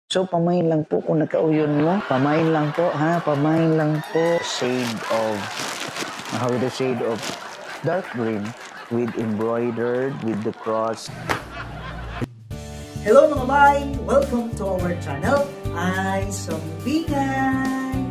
So, pamain lang po kung nakauyon mo. Pamain lang po, ha? Pamain lang po. Shade of, with a shade of dark green with embroidered with the cross. Hello mga bay! Welcome to our channel, Ay Sambingay!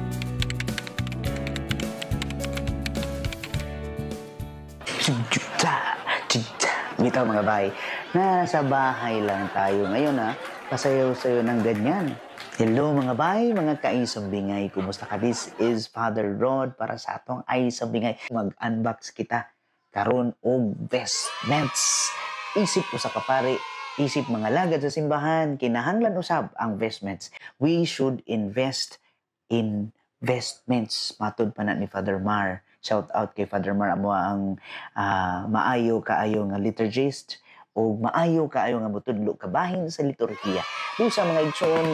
Bitaw mga bay, nasa bahay lang tayo ngayon ha. Pasayaw-sayo ng ganyan. Hello mga bay, mga kaisambingay. Kumusta ka? This is Father Rod para sa atong Ay Sambingay. Mag-unbox kita karon og vestments. Isip usa ka pare, isip mga lagad sa simbahan, kinahanglan usab ang vestments. We should invest in vestments. Matod pa na ni Father Mar. Shout out kay Father Mar, amo ang maayo kaayo nga liturgist o maayo kaayo nga motudlo kabahin sa liturhiya. Di sa mga igsoon,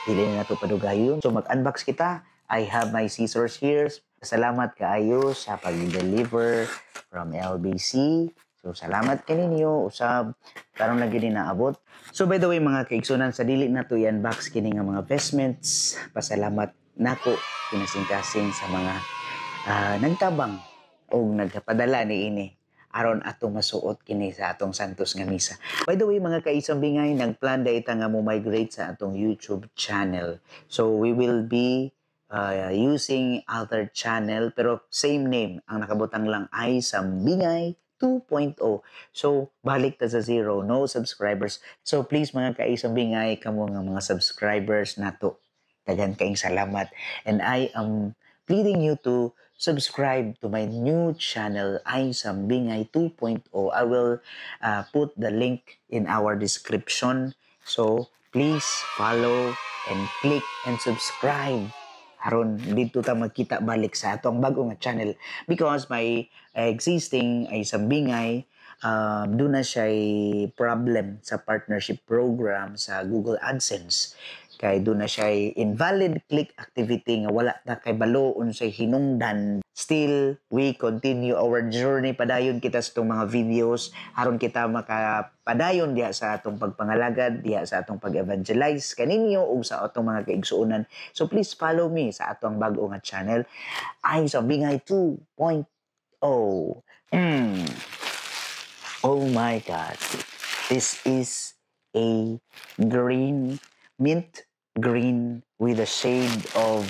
dili na nato padugayon. So mag-unbox kita. I have my scissors here. Salamat kaayo sa pag-deliver from LBC. So salamat kaninyo usab karon lang gyud naabot. So by the way mga kaigsunan, sa dili na to i-unbox kini nga mga vestments, pasalamat nako kinasingkasing sa mga nagtabang og nagpadala niini aron atong masuot kini sa atong Santos nga misa. By the way mga kaisambingay, nagplan da ita nga mo migrate sa atong YouTube channel. So we will be using other channel pero same name. Ang nakabutang lang ay Sambingay 2.0. So balik ta sa zero, no subscribers. So please mga kaisambingay, kamo nga mga subscribers nato, daghan kaayong salamat. And I am pleading you to subscribe to my new channel, Ay Sambingay 2.0. I will put the link in our description. So please follow and click and subscribe. Aron dito ta magkita balik sa atong bago nga channel, because my existing Ay Sambingay doon na siya problem sa partnership program sa Google AdSense. Kay doon na siya invalid click activity nga wala ta kay balo unsay hinungdan. Still, we continue our journey. Padayon kita sa itong mga videos aron kita makapadayon diha sa atong pagpangalagad, diha sa atong pag-evangelize kaninyo ug sa atong mga kaigsuonan. So please follow me sa atong bag-o nga channel, Ay Sambingay 2.0. Oh my God. This is a green, mint green with a shade of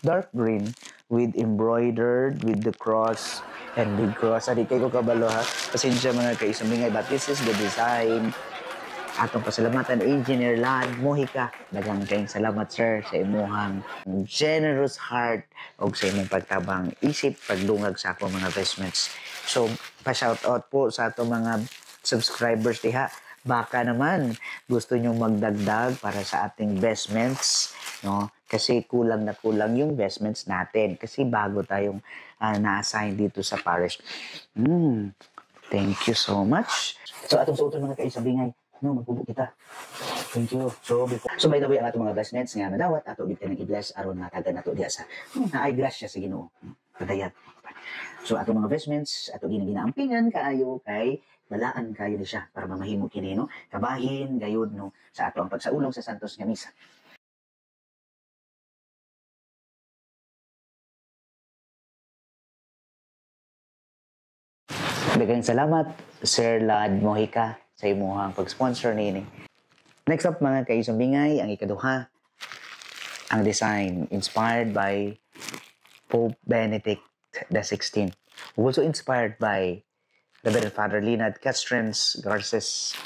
dark green with embroidered with the cross and big cross. Adi kay ko kabalo ha. Pasensya mga kaisambingay, but this is the design. Atong pasalamatan Engineer Lad Mojica. Daghang kayong salamat sir sa imuhang generous heart og sa imong pagtabang isip pagdungag sa akong mga vestments. So pa-shout out po sa atong mga subscribers diha. Baka naman gusto nyo magdagdag para sa ating vestments, no? Kasi kulang na kulang yung vestments natin kasi bago tayong na-assign dito sa parish. Thank you so much. So atong suoton mga kaisabingay, no, magbubo kita. Thank you. So by the way, ang atong mga vestments nga nadawat ato gid kanang i-bless aron matagan nato diha sa naay grasya sa Ginoo. Padayan. So atong mga vestments ato ginaampingan kaayo kay balaan kayo ni siya para mamahimo kini, no? Kabahin gayud, no, sa ato ang pagsaulog sa Santos nga Misa. Daghang salamat Sir Lad Mojica sa imuhang pag-sponsor niini. Next up mga kaisambingay, ang ikaduha, ang design inspired by Pope Benedict XVI. Also inspired by Reverend Father Leonard Castrens Garces.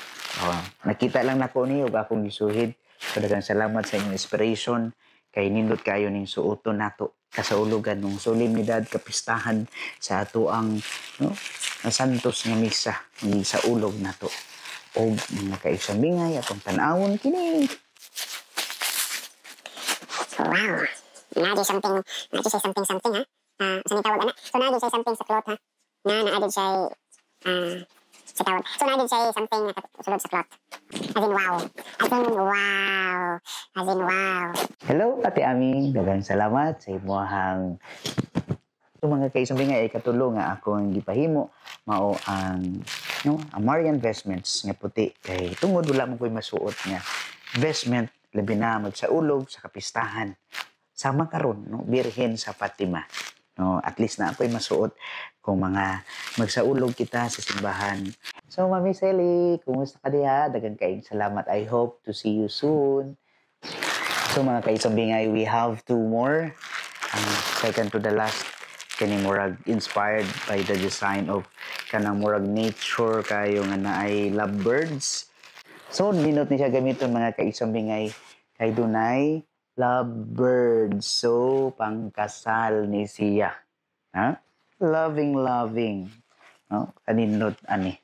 Nakita lang nako niyo ug akong gisuhid. So daghang salamat sa inyong inspiration kay nindot kayo ning suoton nato kasaulugan nung solemnidad kapistahan sa ato ang, no, Santos nga misa sa ulog nato. Og mga kaisambingay atong tan-awon kini. Wow. Naa something, naa siya something something ha. Sa tawag ana. So naa siya something sa cloth ha. Na naa siya sa tawag. So naa siya something na sulod sa cloth. As in wow. As in wow. As in wow. Hello Ate Ami, daghang salamat sa imuhang mga kaisambingay ay katulo nga akong gipahimo mao ang No, ang Marian vestments nga puti kay tungod wala mo ko'y masuot nga vestment, labi na magsaulog sa kapistahan. Sama karon, no, Birhen sa Fatima. No, at least na ako'y masuot kung mga magsaulog kita sa simbahan. So, Mami Sally, kumusta ka diha? Daghang kaayong salamat. I hope to see you soon. So, mga kaisambingay, we have two more. Ang second to the last, kini murag inspired by the design of kanang murag nature kayo nga naay lovebirds. So, nindot ni siya gamiton, mga kaisambingay, kay dunay lovebirds. So, pangkasal ni siya. Ha? Loving, loving. No? Kanindot ani.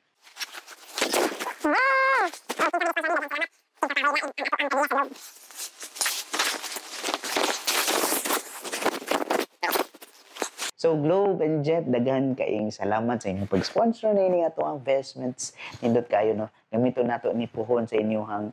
So, Globe and Jet, daghan kaayong salamat sa inyong pag-sponsor na ini ato ang vestments. Nindot kayo, no? Gamiton nato ni puhon sa inyong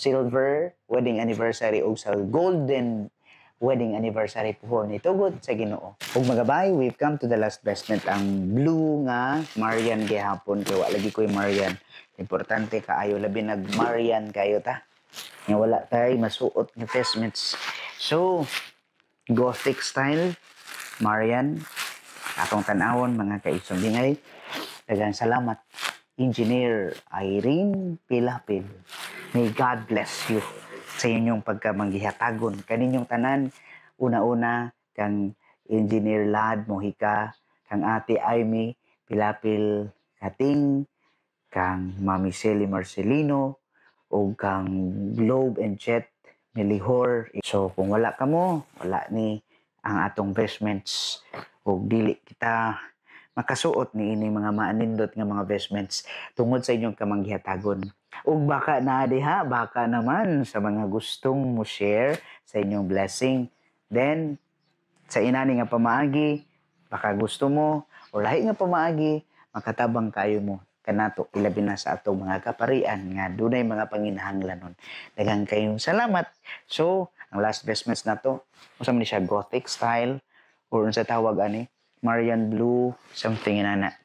silver wedding anniversary o sa golden wedding anniversary puhon. Itugot sa Ginoo. Ug magabay, we've come to the last vestment, ang blue nga Marian gihapon. Kay wa lagi ko'y Marian. Importante kaayo, labi nag Marian kayo ta. Nga wala tay masuot nga vestments. So, Gothic style, Marian, atong tan-awon, mga kaisumbingay. Daghang salamat, Engineer Irene Pilapil. May God bless you sa inyong pagkamanggihatagon. Kaninyong tanan, una-una kang Engineer Lad Mojica, kang Ate Amy Pilapil Kating, kang Mami Sally Marcelino, o kang Globe and Jet Melihor. So kung wala ka mo, wala ni ang atong vestments o dili kita makasuot ni ini mga maanindot nga mga vestments tungod sa inyong kamanggihatagon. Ug baka na diha, baka naman sa mga gustong mo share sa inyong blessing, then sa inani nga pamaagi, baka gusto mo o lahi nga pamaagi, makatabang kayo mo kanato, ilabi na sa atong mga kaparian nga dunay mga panginahanglanon. Daghang kayong salamat. So, ang last vestments nato, unsa man ni siya, Gothic style or unsa tawag ani, Marian blue, something inana.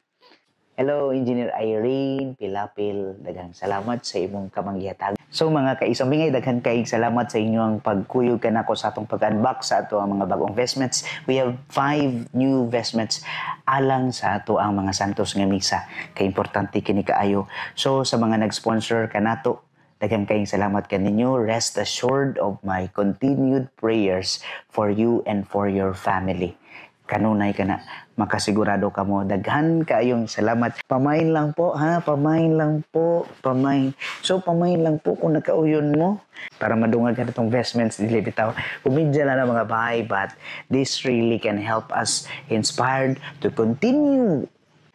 Hello, Engineer Irene Pilapil. Daghang salamat sa imong kamanggihatag. So mga kaisambingay, daghan kayong salamat sa inyong pagkuyog kanako sa atong pag-unbox sa ato ang mga bagong vestments. We have 5 new vestments alang sa ato ang mga santos nga misa. Kay importante kini kaayo. So sa mga nag-sponsor kanato, daghan kayong salamat kaninyo. Rest assured of my continued prayers for you and for your family. Kanunay ka na, makasigurado ka mo. Daghan kaayong salamat. Pamain lang po, ha? Pamain lang po. Pamain. So, pamain lang po kung nakauyon mo. Para madungag ka na itong vestments, dili bitaw. Kumidya na lang mga bahay, but this really can help us inspired to continue.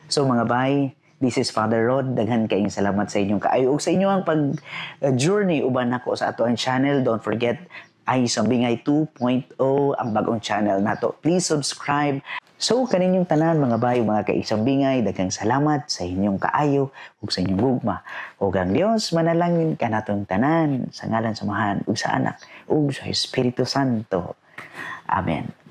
So, mga bahay, this is Father Rod. Daghan kaayong salamat sa inyong kaayo. Ug sa inyong pag-journey uban nako sa ato ang channel. Don't forget, ay Sambingay 2.0 ang bagong channel nato. Please subscribe. So, kaninyong tanan mga bayo, mga kaisambingay, daghang salamat sa inyong kaayo ug sa inyong gugma. Ug ang Dios manalangin kanatong tanan sa ngalan sa Amahan ug sa Anak ug sa Espiritu Santo. Amen.